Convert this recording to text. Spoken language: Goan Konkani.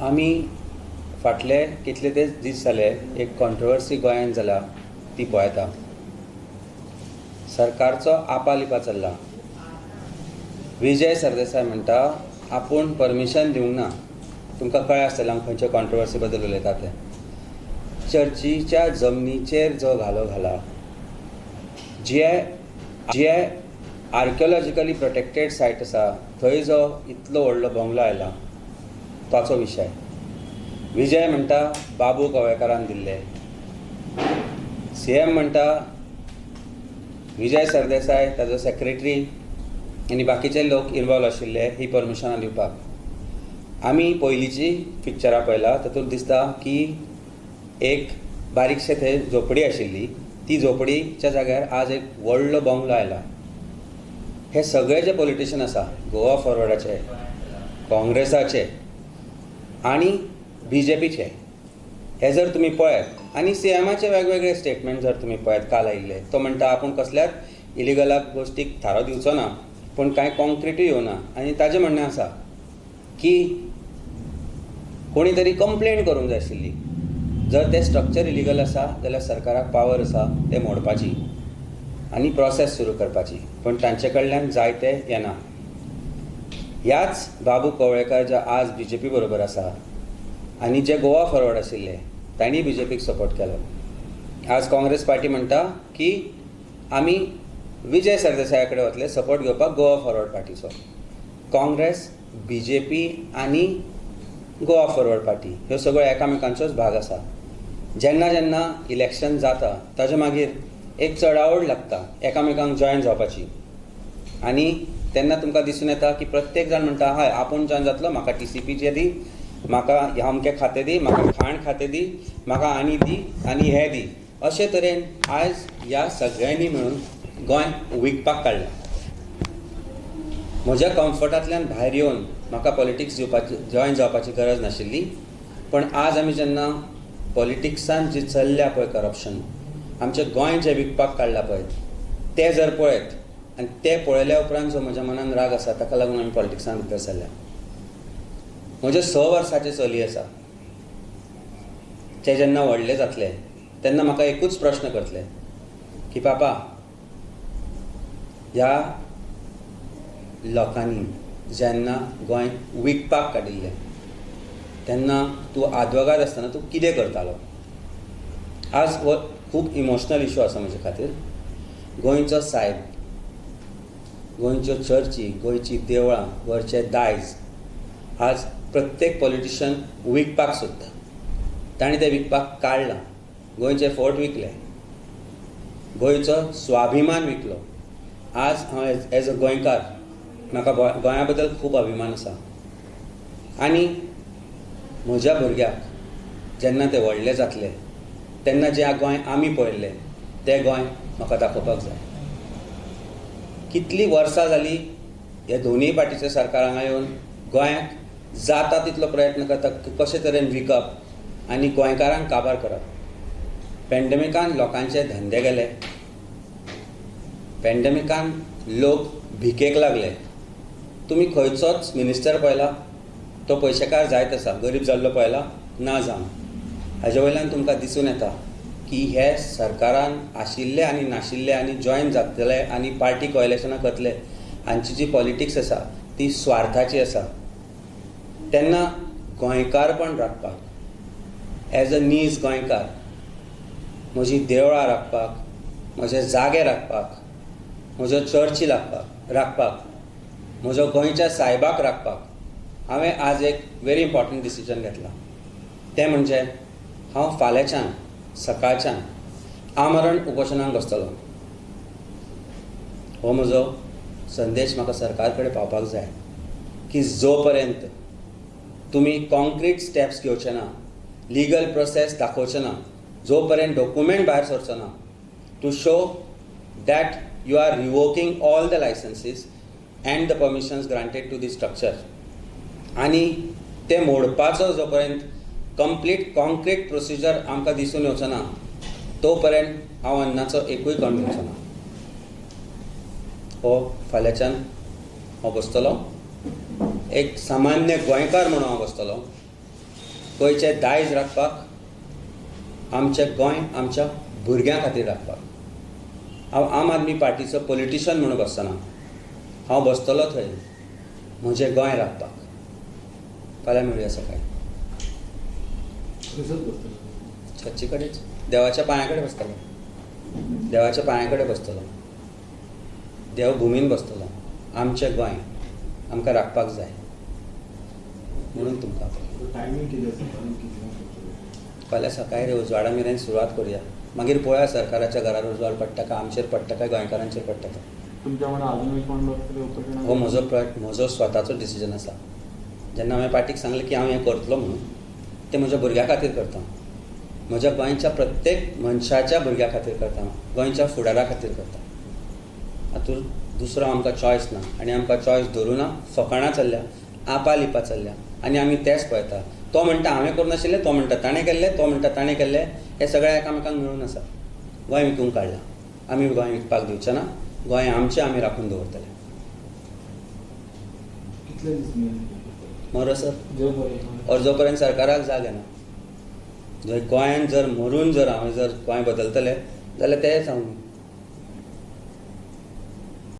आमी फाटले कितले ते दीस जाले एक कॉन्ट्रोवर्सी गोंयांत जाला ती पळयता. सरकारचो आपालिपा चल्ला. विजय सरदेसाय म्हणटा आपूण परमिशन दिवंक ना. तुमकां कळ्ळें आसतलें हांव खंयच्या कॉन्ट्रोवर्सी बद्दल उलयता तें. चर्चीच्या जमनीचेर जो घालो घाला, जे जे आर्किओलॉजिकली प्रोटेक्टेड सायट आसा थंय जो इतलो व्हडलो बंगलो आयला ताचो विशय. विजय म्हणटा बाबू कवळेकारान दिल्ले, सीएम म्हणटा विजय सरदेसाय ताजो सेक्रेटरी आनी बाकीचे लोक इनवॉल्व आशिल्ले ही परमिशनां दिवपाक. आमी पयलींची पिक्चरां पळयला तातूंत दिसता की एक बारीकशें थंय झोपडी आशिल्ली, ती झोपडीच्या जाग्यार आज एक व्हडलो बंगलो आयला. हे सगळे जे पॉलिटिशन आसा गोवा फॉरवर्डाचे, काँग्रेसाचे आनी बीजेपीचे, हे जर तुमी पळयत आनी सीएमाचे वेगवेगळे स्टेटमेंट जर तुमी पळयत काल आयिल्ले, तो म्हणटा आपूण कसल्याच इलिगल गोश्टीक थारो दिवचो ना, पूण कांय कॉन्क्रिटूय येवना. आनी ताजें म्हणणें आसा की कोणी तरी कंप्लेन करूंक जाय आशिल्ली, जर तें स्ट्रक्चर इलिगल आसा जाल्यार सरकाराक पावर आसा तें मोडपाची आनी प्रोसेस सुरू करपाची, पूण तांचे कडल्यान जाय तें येना. ह्याच बाबू कवळेकार जे आज बीजेपी बरोबर आसा आनी जे गोवा फॉरवर्ड आशिल्ले तांणी बीजेपीक सपोर्ट केलो. आज काँग्रेस पार्टी म्हणटा की आमी विजय सरदेसाया कडेन वतले सपोर्ट घेवपाक गोवा फॉरवर्ड पार्टीचो. काँग्रेस, बीजेपी आनी गोवा फॉरवर्ड पार्टी ह्यो सगळ्यो एकामेकांचोच भाग आसा. जेन्ना जेन्ना इलेक्शन जाता ताजे मागीर एक चडाओड लागता एकामेकांक जॉयन जावपाची, आनी तेन्ना तुमकां दिसून येता की प्रत्येक जाण म्हणटा हय आपूण जॉयन जातलो, म्हाका टीसीपीचे दी, म्हाका अमकें खातें दी, म्हाका खाण खातें दी, म्हाका आनी दी आनी हें दी. अशे तरेन आयज ह्या सगळ्यांनी मेळून गोंय विकपाक काडलां. म्हज्या कम्फर्टांतल्यान भायर येवन म्हाका पॉलिटिक्स दिवपाची जॉयन जावपाची गरज नाशिल्ली, पण आज आमी जेन्ना पॉलिटिक्सान जी चल्ल्या पळय करप्शन, आमचें गोंय जें विकपाक काडलां पळय तें जर पळयत आनी तें पळयल्या उपरांत जो म्हज्या मनान राग आसा ताका लागून आमी पॉलिटिक्सान भितर सरल्या. म्हजें 6 वर्साचें चली आसा, तें जेन्ना व्हडलें जातलें तेन्ना म्हाका एकूच प्रश्न करतलें की पापा ह्या लोकांनी जेन्ना गोंय विकपाक काडिल्लें तेन्ना तूं आदवोगाद आसतना तूं कितें करतालो. आज हो खूब इमोशनल इशू आसा म्हजे खातीर. गोंयचो सायब, गोंयच्यो चर्ची, गोंयची देवळां, गोंयचें दायज आज प्रत्येक पॉलिटिशन विकपाक सोदता. ताणें तें विकपाक काडलां. गोंयचे फोर्ट विकले, गोंयचो स्वाभिमान विकलो. आज हांव एज अ गोंयकार म्हाका गोंया बद्दल खूब अभिमान आसा, आनी म्हज्या भुरग्याक जेन्ना ते व्हडले जातले तेन्ना जें गोंय आमी पळयल्लें तें गोंय म्हाका दाखोवपाक जाय. कितलीं वर्सां जालीं हे दोनूय पार्टीचे सरकार हांगा येवन गोंयाक जाता तितलो प्रयत्न करता कशे तरेन विकप आनी गोंयकारांक काबार करप. पॅन्डेमिकान लोकांचे धंदे गेले, पॅन्डेमिकान लोक भिकेक लागले. तुमी खंयचोच मिनिस्टर पळयला तो पयशेकार जायत आसा, गरीब जाल्लो पळयला ना जावं. हाजे वयल्यान तुमकां दिसून येता की हे सरकारान आशिल्ले आनी नाशिल्ले आनी जॉयन जातले आनी पार्टी कोयलेशनां करतले हांची जी पॉलिटिक्स आसा ती स्वार्थाची आसा. तेन्ना गोंयकारपण राखपाक एज अ नीज गोंयकार म्हजी देवळां राखपाक, म्हजे जागे राखपाक, म्हज्यो चर्ची राखपाक, म्हजो गोंयच्या सायबाक राखपाक हांवें आज एक व्हेरी इम्पॉर्टंट डिसिजन घेतला. तें म्हणजे हांव फाल्यांच्यान सकाळच्यान आमरण उपोशणाक बसतलो. हो म्हजो संदेश म्हाका सरकार कडेन पावपाक जाय की जो पर्यंत तुमी कॉन्क्रीट स्टेप्स घेवचे ना, लिगल प्रोसेस दाखोवचे ना, जो पर्यंत डॉक्युमेंट भायर सरचो ना to show that you are revoking all the licenses and the permissions granted to the structure, आनी ते मोडपाचो जो पर्यंत कंप्लीट कॉन्क्रीट प्रोसिजर आमकां दिसून येवचो ना तो पर्यंत हांव अन्नाचो एकूय कण घेवचो ना. हो फाल्यांच्यान हांव बसतलो, एक सामान्य गोंयकार म्हणून हांव बसतलो. गोंयचें दायज राखपाक, आमचें गोंय आमच्या भुरग्यां खातीर राखपाक. हांव आम आदमी पार्टीचो पॉलिटिशन म्हणून बसना, हांव बसतलो थंय म्हजें गोंय राखपाक. फाल्यां मेळुया सकाळीं. चर्ची कडेच, देवाच्या पांया कडेन बसतलो, देवाच्या पांया कडेन बसतलो, देवभुमीन बसतलो. आमचें गोंय आमकां राखपाक जाय म्हणून तुमकां. फाल्यां सकाळीं उजवाडा मेरेन सुरवात करुया, मागीर पळोवया सरकाराच्या घरार उजवाड पडटा काय आमचेर पडटा काय गोंयकारांचेर पडटा. हो म्हजो म्हजो स्वताचो डिसिजन आसा. जेन्ना हांवें पार्टीक सांगलें की हांव हें करतलो म्हणून, तें म्हज्या भुरग्यां खातीर करता, म्हज्या गोंयच्या प्रत्येक मनशाच्या भुरग्यां खातीर करता, गोंयच्या फुडारा खातीर करता. हातूंत दुसरो आमकां चॉयस ना आनी आमकां चॉयस धरूं ना. फकाणां चल्ल्या, आपा लिपा चल्ल्या आनी आमी तेच पळयता. तो म्हणटा हांवें करूं नाशिल्लें, तो म्हणटा ताणें केल्लें, तो म्हणटा ताणें केल्लें. हें सगळें एकामेकांक मेळून आसा. गोंय विकूंक काडलां, आमी गोंय विकपाक दिवचें ना. गोंय आमचें आमी राखून दवरतले. मरो सर और जो पर्यंत सरकाराक जाग येना, जर गोंयान जर मरून जर हांवें जर गोंय बदलतले जाल्यार तें सांगू.